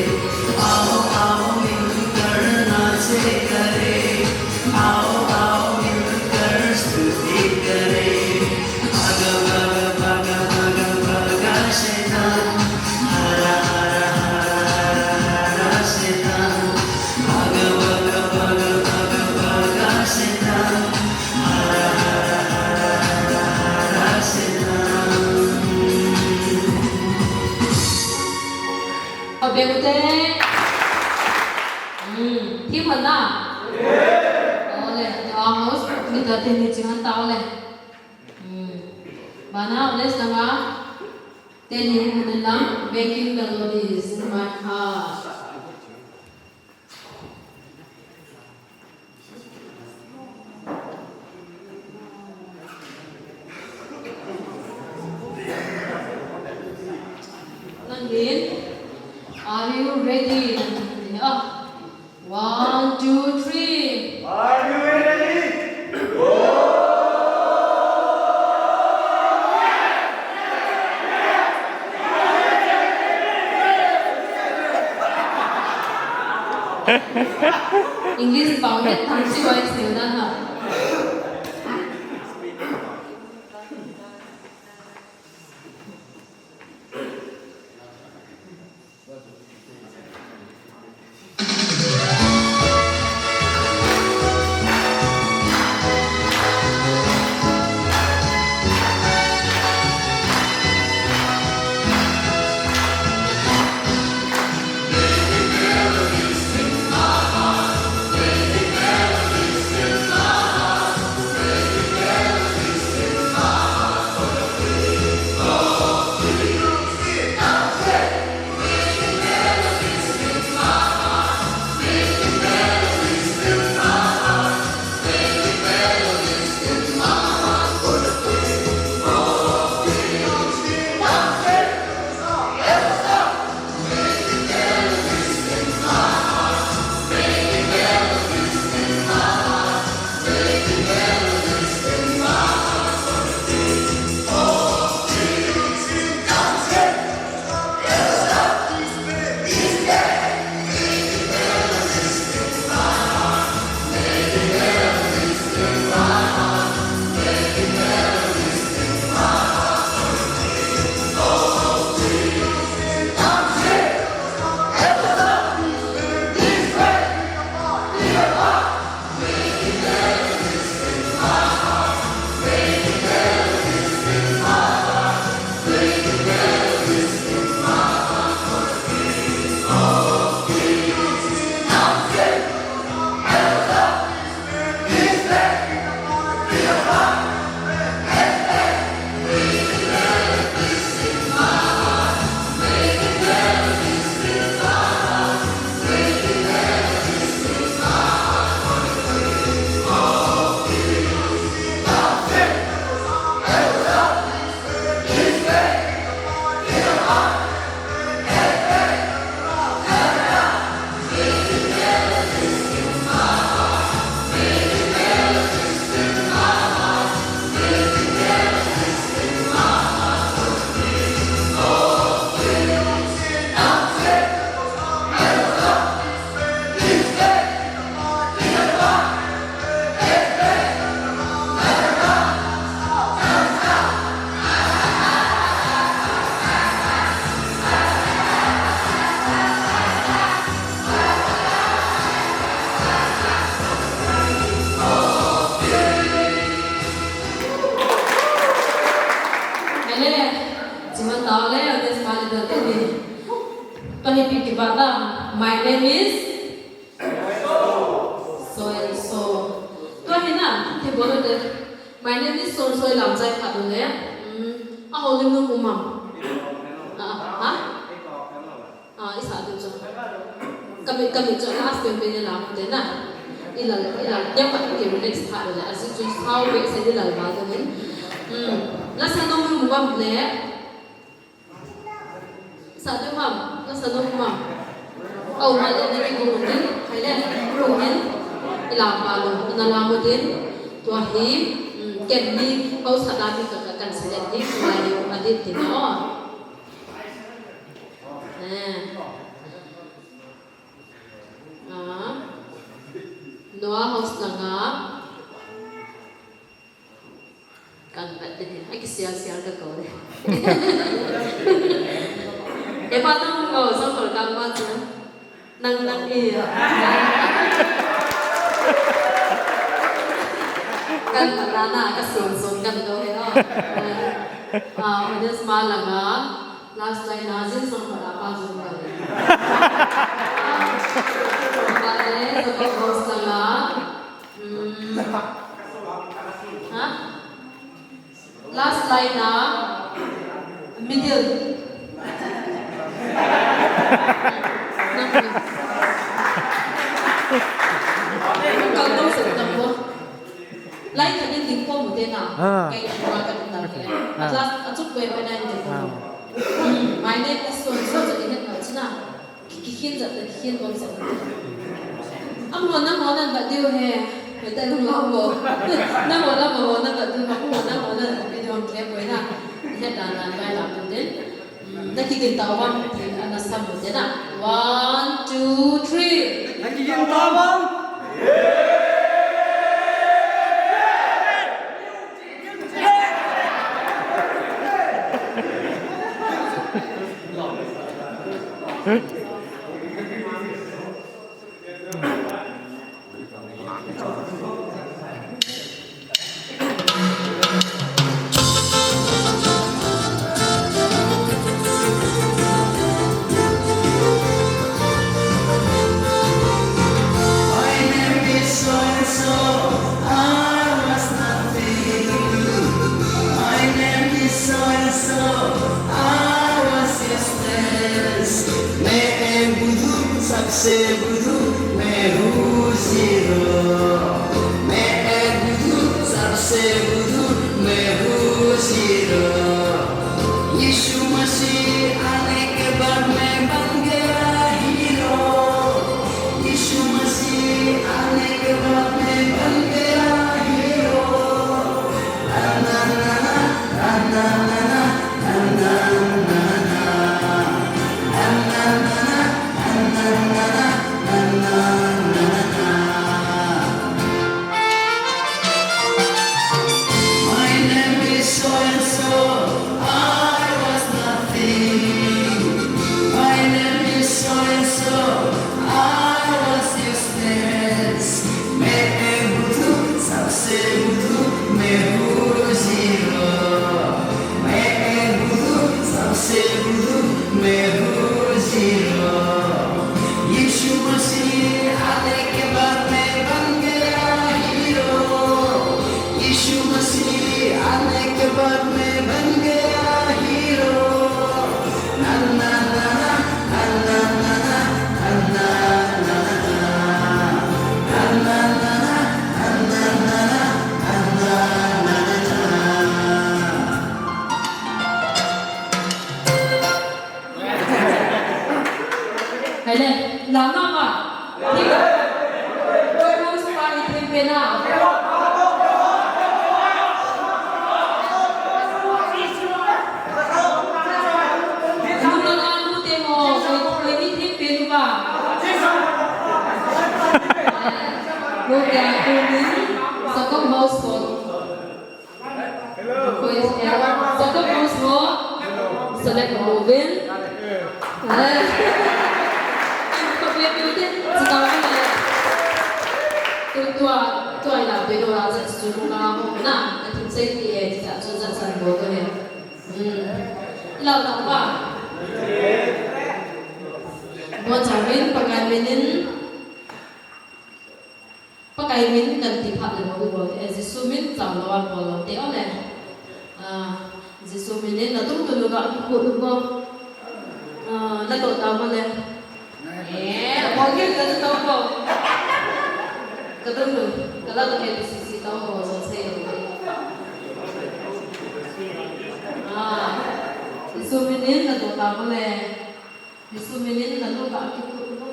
आओ, आओ, मिलकर नाचे करें, आओ, आओ, मिलकर स्तुति करें। Keu te. Hmm, thi phat na. Ole, to house, mi ta te ni chingan ta ole. Hmm. Bana, ole, sanga. Te ni hun lang, making melodies in my heart. Nangin, are you ready? Ah, one, two, three. Are you ready? English pao het tang si wai sel dan ha. Ele, chiman tao le, this mali da te ni. Tuni pi ki bata, my name is so and so. Tuni na, te bolo te. My name is so and so, lam jai kha do le. Hmm, a holim no umam. Ah, ha? Ah, isa tu chu. Kami, kami chu last pen pen la te na. Ila, ila, dia pa ke relax tha le. Asi chu sao be se ila ba to ni. Hmm. La sa no mu bam le. Sa tu mam, la sa no mam. Au ma le ni ku ni, hai le, ku ni. Ila ba lo, na la mo din. Tua hi, hmm, ken ni, au sa da bi ka ka kan se le ni, ku ai yo adit ti na. Eh. Ah. Noah house langa. Kan vet te. Ai ki sial sial ka ko le. E pa nang ko so ko kan ma chu. Nang nang i. Kan ma na na ka son son kan ko he. Ah, audience ma langa. Last line na jin song pa la pa jun pa le. Pa le, sa pa house la. Hmm. Ha? Last line na middle. Kal dong sa tang ko. Line khat in ding ko mu te na. Ah. Kai ding ko ka ding ta te. Ah. At last, a chuk ko e pa line ding ko. Ah. Hmm, my name is so and so, so in it na china. Ki, kikhin jat le, kikhin bom jat le. Amaho, nangho nan bat diu he. Hoitah in hung lau mo. Nangho, nangho nan bat diu, amaho, nangho nan bat diu, hung khe poi na. He dan dan bai lam tu den. Mm, na kigin tao vang ti, ana sam mo te na. One, two, three. Na kigin tao vang. My name is so and so, I was nothing. My name is so and so, I was useless. मैं एक बुद्धू, सबसे बुद्धू मैं हूँ zero। मैं एक बुद्धू, सबसे बुद्धू मैं हूँ zero। यीशु मसीह आने के बाद मैं बन गया hero। यीशु मसीह आने के बाद मैं बन गया hero। My name is so and so, I was nothing. My name is so and so, I was useless. मैं एक बुद्धू, सबसे बुद्धू मैं हूँ zero। मैं एक बुद्धू, सबसे बुद्धू मैं हूँ zero। यीशु मसीह आने के बाद मैं बन गया hero। यीशु मसीह आने के बाद मैं बन गया hero। ना, ना, ना, ना। Hai le, lau na ma. Thim. Koi hung spa ni thim pe na. Nung la la nu te ho, koi, koi ni thim pe nu ba. Nu te a tu ni, sa kom house ko. Hello. Hello. Hello. Select a movin. Hello. Eh. Tua, tua, tua ina pe tua, just tu na mo na, na tin sei ti e, just tu just san mo to he. Hmm. Lau ta ba. Mo ta min, Pakai minin. Pakai min kan ti phat le bol bol te, Jesu min chang lou a bol lou te o le. Ah, Jesu min in na tum tu lu ga ki khu lu ko. Ah, na to ta bol le. Eh, bol ki ka to ko. Ka tum lu, ka la to ke si si to ko so se. Ah, Jesu min in na to ta bol le. Jesu min in na lu ga ki khu lu ko.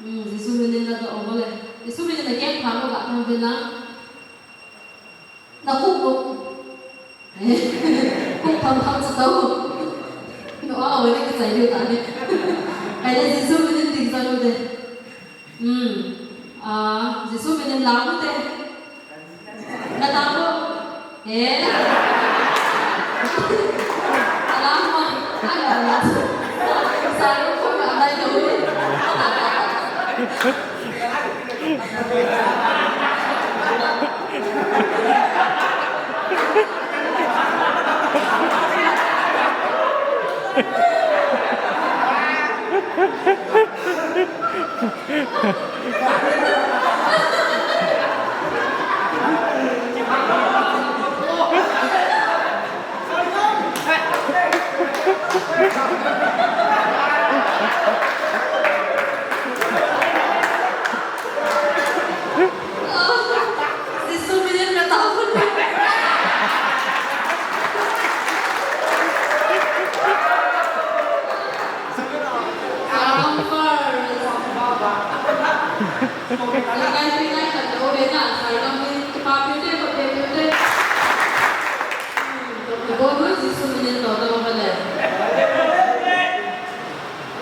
Hmm, Jesu min in na to bol le. Jesu min in na keng phang ko ga thang ve na. Na khu ko. Khu phang phang sa to. No a o le ka chai lu ta ni. Hai le Jesu min in ding sa lu de. Hmm. Ah, Jesu min in la lu de. Natago. Eh? Alam mo. Ano, ano? Sayo ko, anay na uli.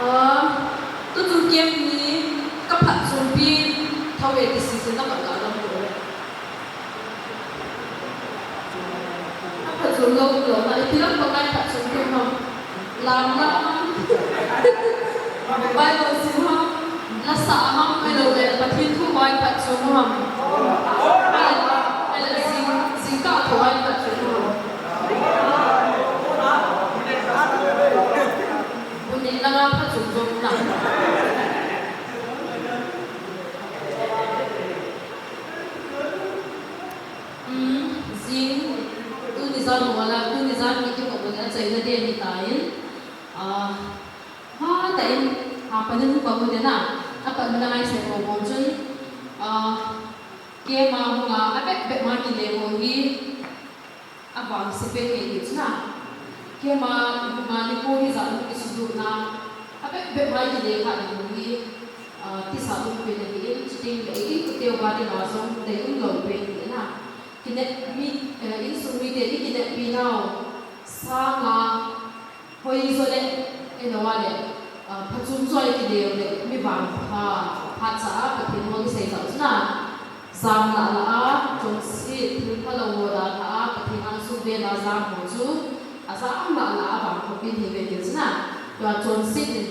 Ah, tutu camp hi ka phatchompi thou e ti sese na ka ka lam ko. Ka phatchom lou lou na, ipi lam pa ngai phatchompi ham. Lam lam. Bible sim ham. Lasa ham, ahilou le Pathen thu ngai phatchom ham. Ahilou le jing, jingkah thu ngai phatchom ham. Buni langa phatchom jong na. Hmm, jing, tuni jan mo la, tuni jan mi ki ko ko na chai na de ni ta in. Ah, ha ta in, ha pa ni pa ko de na. A pa ni na ngai se ko ko chun. Ah, keima ho nga, a bep bep ma ki le ko hi. Avangse pen nge hi chuna. Keima, ima nikho hi jat um kisudohna. Abep bep mai kile kha ding hi, ah, tisa um pen ahi in, chuteng le i inkote uva dinga jong dei umlou pen ahi na. Kinep mi, eh, insung mite i kineppi nau sanga, hoi jo le, eilou a le, ah, phachom jo i kile u le, mi vangpha, phatcha a Pathen ho kisei jat chuna. Jam lah lah a, chonset, thil phalou ho dalha a, Pathen angsung vel a jam ho chu, ajam lah lah a vangpha pen hi ve ding chuna. Tua chonset in,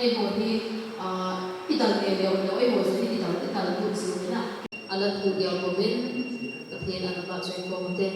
eiho hi, ah, idal nge leu leu, eiho chu hi idal, idal lut jing uvin a. Ala thu diu uvin, Pathen ana vahchoi pou te.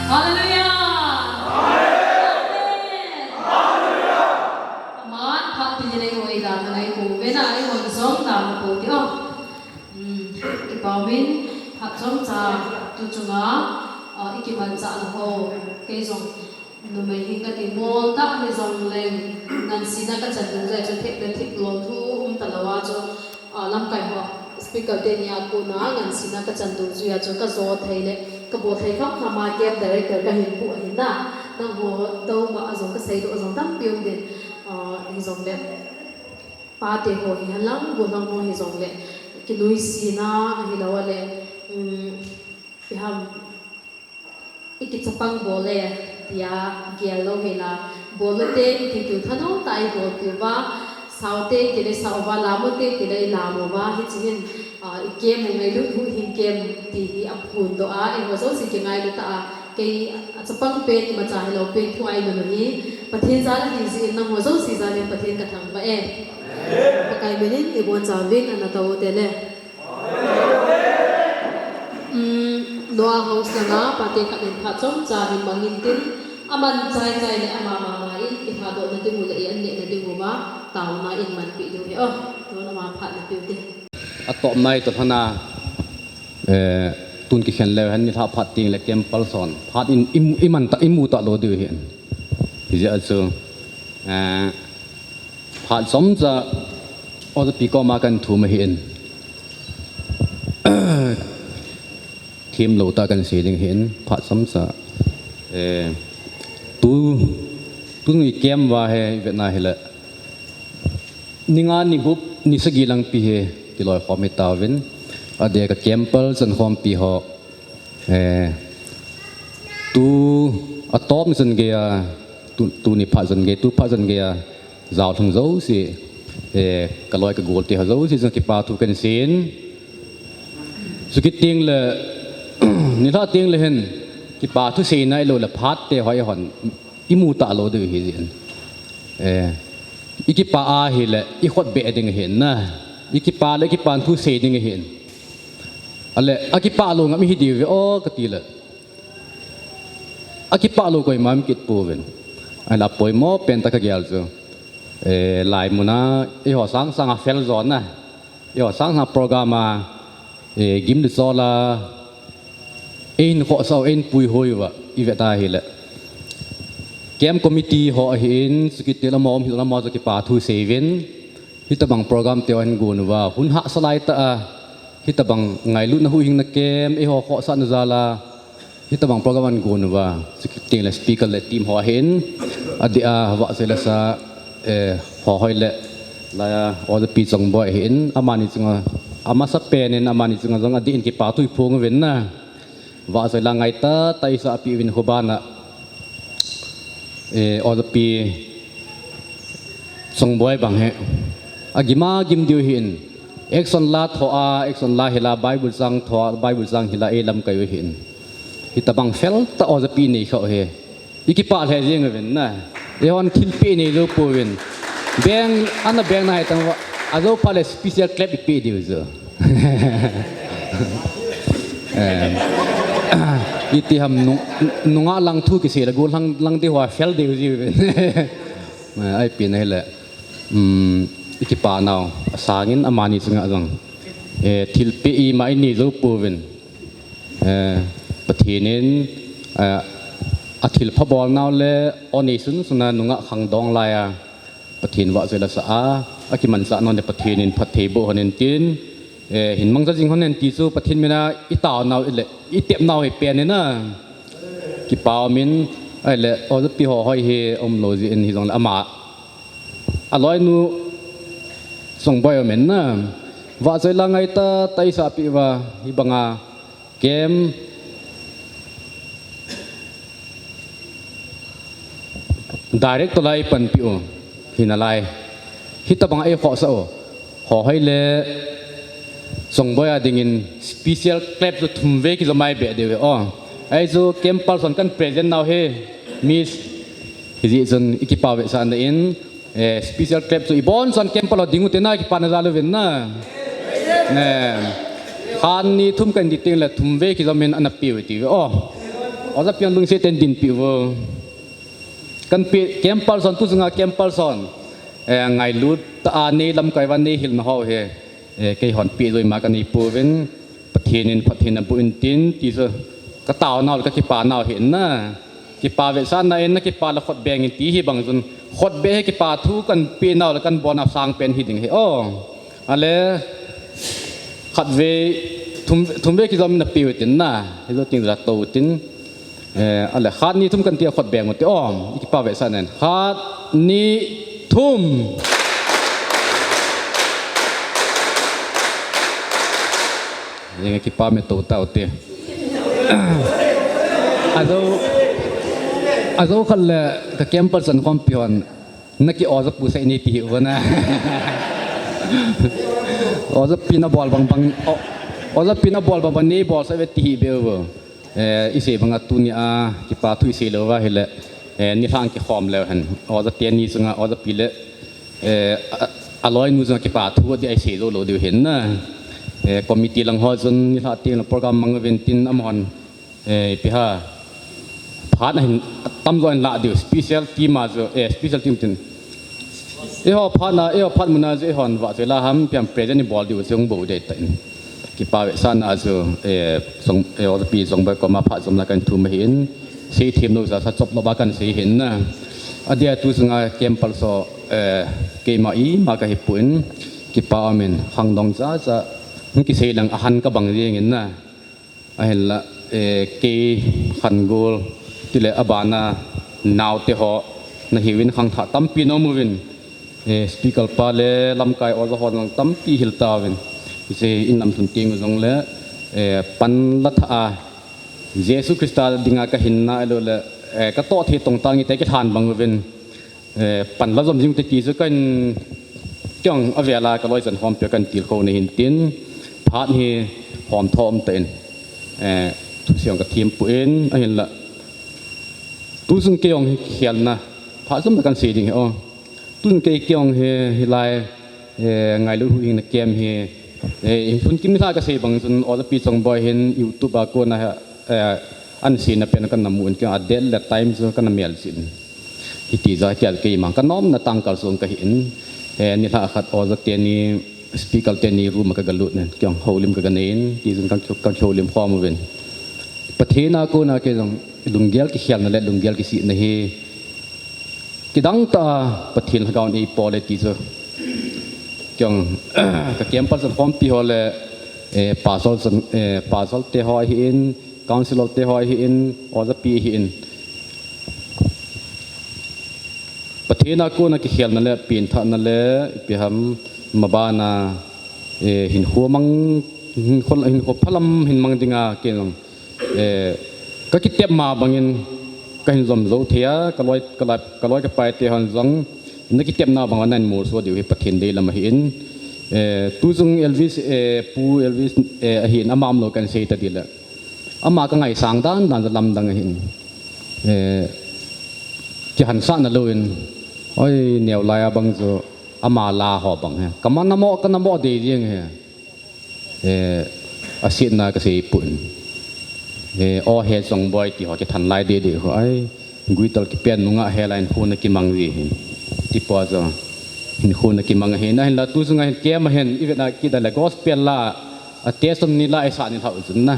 Hallelujah! Amen! Aman phat pi ni lei hoi da na ngai ko ve na ai hon zong da na ko ti o. Hmm, kipa min phat zong cha tu chunga, ah, i kiman cha na ho kei zong numei hi ka ti mol ta hi zong leng ngansina ka chan ding zai chu thek le thik lo thu um ta lo a chu, ah, lamkai ho speaker te ni a kona ngansina ka chan ding zui a chu ka zo thei le ka bo thei kham kham a camp director ka hin pu a hin na nang ho do ma a zong ka sei do a zong tam pi um din, ah, hi zong le pa te ho hi halang go nang ho hi zong le kinui sina a hi lo a le, um, pi ham I kichapang bol e, tia gel lo hela. Bol lo te, i ti tu thano ta i bol piu va. Sau te, ti le sau va, lam u te, ti le i lam u va. Hi chi hin, ah, i kem u ngai lut hu hin kem ti hi a phun do a. I ho zo si ki ngai lut ta a. Kei a chapang pen, i ma cha hi lo pen thu ai lo hi. Pathen za la hi zi in nang ho zo si za le Pathen ka thang va e. Pakai minin, i bon cha vin, ana ta u te le. Um, Noah House langa pate khat in phat chomcha hin mangin tin, aman chai chai le ama mama in i thadoh na ding u le i an neh na ding u ma, taona in man pi ding u hi o, tun ama phat na piu te. A tawpna i tawlhana, eh, tun kikhen leu hen ni thah phat ting le camp pal sawn. Phat in i, i man ta, i mu ta lo ding u hi an. Hi zia chu, eh, Phat chomcha, aw, pi koma kan thum ahi in. Thim lo ta kan si ding ahi in, phat chomcha. Eh, tu, tu ni kem va he, vetna hi le. Ni nga ni gup, ni sagi lang pi he, ti loi khom hi ta vin. A de ka camp pal chan khom pi ho. Eh, tu a tawp ni zan gei a, tu, tu ni phat zan gei, tu phat zan gei a, zau thang zo si, eh, ka loi ka gol te ha zo si zan kipa thu kan sin. Zu ki ting le, ni la ting le hen, kipa thu si na i lo le phat te hoi hon, i mu ta lo ding hi zin. Eh, i kipa a hi le, i khot be ding hi na. I kipa le, i kipa thu si ding hi. Ale, a kipa lo ngam hi diu ve o ka ti le. A kipa lo koi mam kit pu ven. Ai la poi mo pen ta ka gel chu. Eh, lai muna, i ho sang sang a fel zon na. I ho sang sang program a, eh, gim de so la. Ein kho sau, ein pui hoi va, i ve ta hi le. Camp committee ho ahi in, sikit te la mo, om hi la mo, kipa thu si vin. Hitabang program te an gon uva, hun hahsa lai ta a, hitabang ngailutna huhhingna kem, eiho khohsahna jal a, hitabang program an gon uva, sikit ting le speaker le team ho ahin, a dia, vahchoi le sa, eh, ho hoi le, la, Ojapi Chongboi ahin, amani chunga, amasa pen in, amani chunga jong a di in kipa thu i phong uvin na. Vahchoi la ngai ta, ta i sa pi uvin khu bana. Eh, Ojapi Chongboi bang he. A gima gim diu hin. Action la tho a, action la hi la Bible chang tho a, Bible chang hi la e lamkai u hin. Hitabang fel ta Ojapi nei kho he. I kipa le jing uvin na. Eihon thilpeh nei jou pouvin. Beng, ana beng na hai tang va. A jou pha le special clap i pe diu jo. Em, iti ham nung, nunga lang thu kisei le gol lang, lang di hua fel diu jiuvin. Eh, ai pi na hi le. Um, i kipa nau, a sangin amani chunga jong. Eh, thilpeh i ma i nei jou pouvin. Eh, Pathen in, eh, a thilpha bol nau le, o nei sun suna nunga khangdong lai a, Pathen vahchoi la sa a, a kimanchah nau le Pathen in phatthei boh hon in tin, eh, hin mangcha jing hon in ti chu Pathen mina i tao nau i le, i tep nau hi pen in a, kipa um in, ai le, Ojapi ho hoi hi um lo ji in hi jong le ama, a loinu Chongboi um in na, vahchoi la ngai ta, ta i sa pi va, hi banga, Kem. Direct to lai panpi u. Hina lai. Hitabang ei khohsah u. Ho hoi le. Chongboi a dingin special clap chu thum vei kizo mai be diu ve o. Ai chu camp pal son kan present nau he. Miss. Hiji chun i kipa vetsahna in. Eh, special clap chu i bon son camp pal ho ding u te na kipana jal uvin na. Eh, khan ni thum kan di teng le thum vei kizo min ana pe u ti ve o. Oja pi hon lungset tah in dinpi uvo. Kan pi camp person, tu sunga camp person, eh, ngailut tah a nei lamkai uva nei hilna ho hi, eh, keihon peh joi ma kanei pouvin, Pathen in phatthei naboh intin, ti chu ka taonau le ka kipanau ahi na. Kipa vetsahna in na kipa le khut beng in ti hi bang chun, khut beng hi kipa thu kan penau le kan bolna sangpen hi ding ahi. O, ale, khatvei, thum, thumvei kijom in napeh utin na, hijo teng le tou utin. Eh, ale, khat, ni, thum kan ti a khut beng ute, o, i kipa vetsahna in. Khat, ni, thum. Jeng kipa me tou tau te. Ajo, ajo khat le ka camp person khompi hon, na ki oja pu sei ni ti hi uvo na. Oja pi na bol bang bang, o, oja pi na bol bang bang ni bol sa ve ti hi be uvo. Eh, i sei banga tuni a kipa thu i sei lou uva ahile, eh, nilhah kikhom leu hen. Oja teni chunga oja pi le, eh, a, aloinu chunga kipa thu a di a i sei jou lou diu hin na. Eh, committee lang ho chun nilhah teng le program mang uvin tin amahon, eh, ipi ham, phat ahin tamjo in lah diu, special team a chu, eh, special team tin. Eiho phat na, eiho phat muna chu eihon vah chu la ham, ipi ham present i bol diu chu hung bol ding tah in. Kipa vetsahna chu, eh, jong, eh, oja pi Jongboi koma phat jom la kan thum ahin, sei them lou sa sa chop lou ba kan sei hin na. Adia tu sunga camp person, eh, keima ima kahi pon, kipa um in, khangdong chacha, hung kisei lang ahan ka bang jeng in na. Ahinla, eh, kei khan gol, tile abana naote ho, na hiuvin khangthah tampi na um uvin. Eh, speaker pa le lamkai oja hon jong tampi hil tauvin. Hiche in lam thun teng u jong le, eh, pan la thah a, Jesu Christa dinga ka hinna ahilou le, eh, ka toh thei tong tah nge ti kilhan bang uvin. Eh, pan la jom jing te ti chu kan kei jong avel a ka loi jan khompi a kan tilkhou na hin tin, phat hi hom thom tah in, eh, thusim ka them pon ahinla. Tu jong kei jong hi kikhelna, phat jom na kan sei ding hi o. Tu jong kei, kei jong hi, hilai, eh, ngailut huhhingna camp hi, eh, in thun kim ni lha ka sei bang chun, oja pi Jongboi hin YouTube a kona, eh, an seina pen kana mu in, kei a date le time chu kana mel jin. Hiti jeh a kei keima ka nomna tangkal sung ka hi in, eh, nilhah khat oja teni, speaker teni room a ka galut in, kei jong houlim ka ganei in, ti jong ka, ka houlim khom uvin. Pathen a kona kei jong lunggel kikhelna le lunggel kisihna hi, kidang tah a Pathen Lhagao in eipol e ti chu. Kei jong, ka camp person khompi ho le, eh, pastor jan, eh, pastor te ho ahin, councilor te ho ahin, oja pi ahin. Pathen a kona kikhelna le, pengthahna le, ipi ham, mabana, eh, hinkho mang, hinkho, hinkho phalam hin mang dinga kei jong, eh, ka kitepna bangin ka hin jom jou thei a, ka loi, ka loi, ka loi ka pai te hon jong, na kitepna banga na hin molso diu hi Pathen deilam ahin. Eh, tu jong Elvis, eh, Pu Elvis, eh, ahin ama umlou kan sei ta ding le. Ama ka ngaisang dan dan chu lamdang ahin. Eh, kihansahna louvin, oi, neo lai a bang chu ama la ho bang hi. Ka man na mo, ka na mo dei jeng hi. Eh, asetna ka sei pon. Eh, o he Jongboi ti ho kithan lai dei dei ho ai. Guitar kipen nunga he lai in khu na kimang ji hin. Ti po chu. Hin khu na kimang ahin, ahinla tu sunga hin camp a hin, i vet na kit a le gospel la, a te som ni la, i sa ni lhau chun na.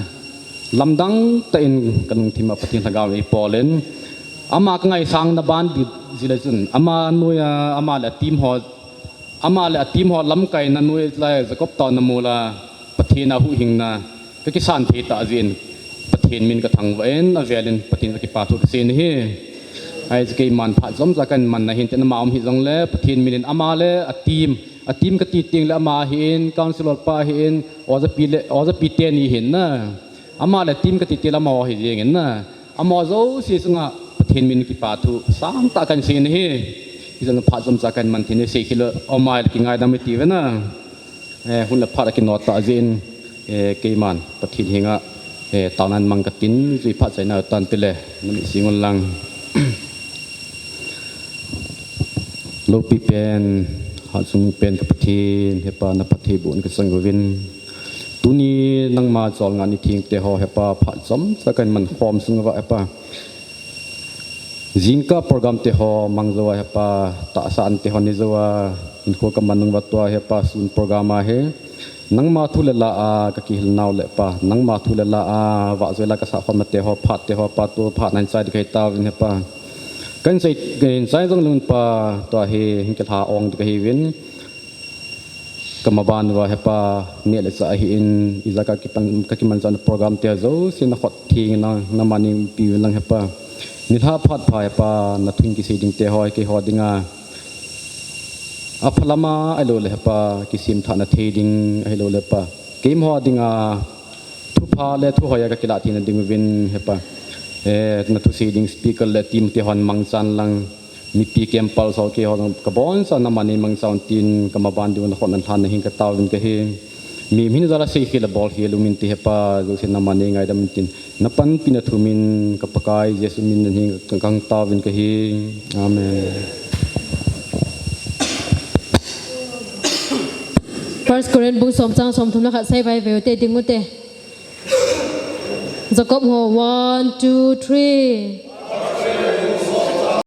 Lamdang tah in ka lungthim a Pathen Lhagao in eipol in. Ama ka ngaisang na ban bit ji le chun. Ama noiya, ama le a team ho, ama le a team ho lamkaina noiya Jacob Town na mol a. Pathen a huhhingna ka kisan thei tah jeh in, Pathen min ka thangvah in, avel in Pathen ka kipa thu ka sei ahi. Ahi chu keiman phat jom cha ka hin man na hin tin ama um hih jong le, Pathen min in ama le a team, a team ka ti teng le ama ahin, councilor pa ahin, oja pi le, oja pi teni ahin na. Ama le team ka ti teng le ama ho ahi jeng in na. Ama jouse chunga Pathen min kipa thu sangtah ka hin sei ahi. Hijong phat jom cha ka hin man thei ahi, sei khel lou, ama le kingaidam i ti ve na. Eh, hun le phat a kinot tah jeh in, eh, keiman Pathen henga, eh, taona hin mang ka tin, jui phat chaina tan tile, na mi sing un lang. Loupi pen, hatsung pen ka Pathen, hepa na phattheibohna ka chang uvin. Tuni nangma cholngah ni thengte ho hepa phat chomcha kahin man khom sung uva hepa, jingkah program te ho mang jou a hepa, tahsa an te ho nei jou a, hinkho kaman nung uva tua hepa sun program a hi nangma thu le la a kakihil nau le pa, nangma thu le la a vahjoi la kasah khom na te ho, phat te ho pa, tu phat nahin chai ding kahi tauvin hepa. Kahin chai, kahin chai jong lun pa, tua hi hin kilha ong ding kahiuvin. Kamaban uva hepa, neh le chah ahin, ijat kakipan, kakimanchah na program te jouse nakhut theng in nangman neipiuvin lang hepa. Nilhah phat pha hepa, na thu kisei ding te ho, keiho dinga aphalam a ahilou le hepa, kisemthah na thei ding ahilou le pa, keima ho dinga thupha le thuhoi a kakilah theina ding uvin hepa. Eh, na thusei ding speaker le team te hon mangchan lang, mipi kempal sol keiho jong kaboncha nangman neimangchan tin, kamaban diu nakhut nalhan na hin kataovin kahi. Mi min jala seikhel a bolkhel umin ti hepa, jouse nangman neingaidam tin, napanpina thumin ka Pakai Jesu min in hin kahung taovin kahi. Amen. First Corinth bung som chang somthum le khat sei vai veu te ding ute. Jacob ho, one, two, three.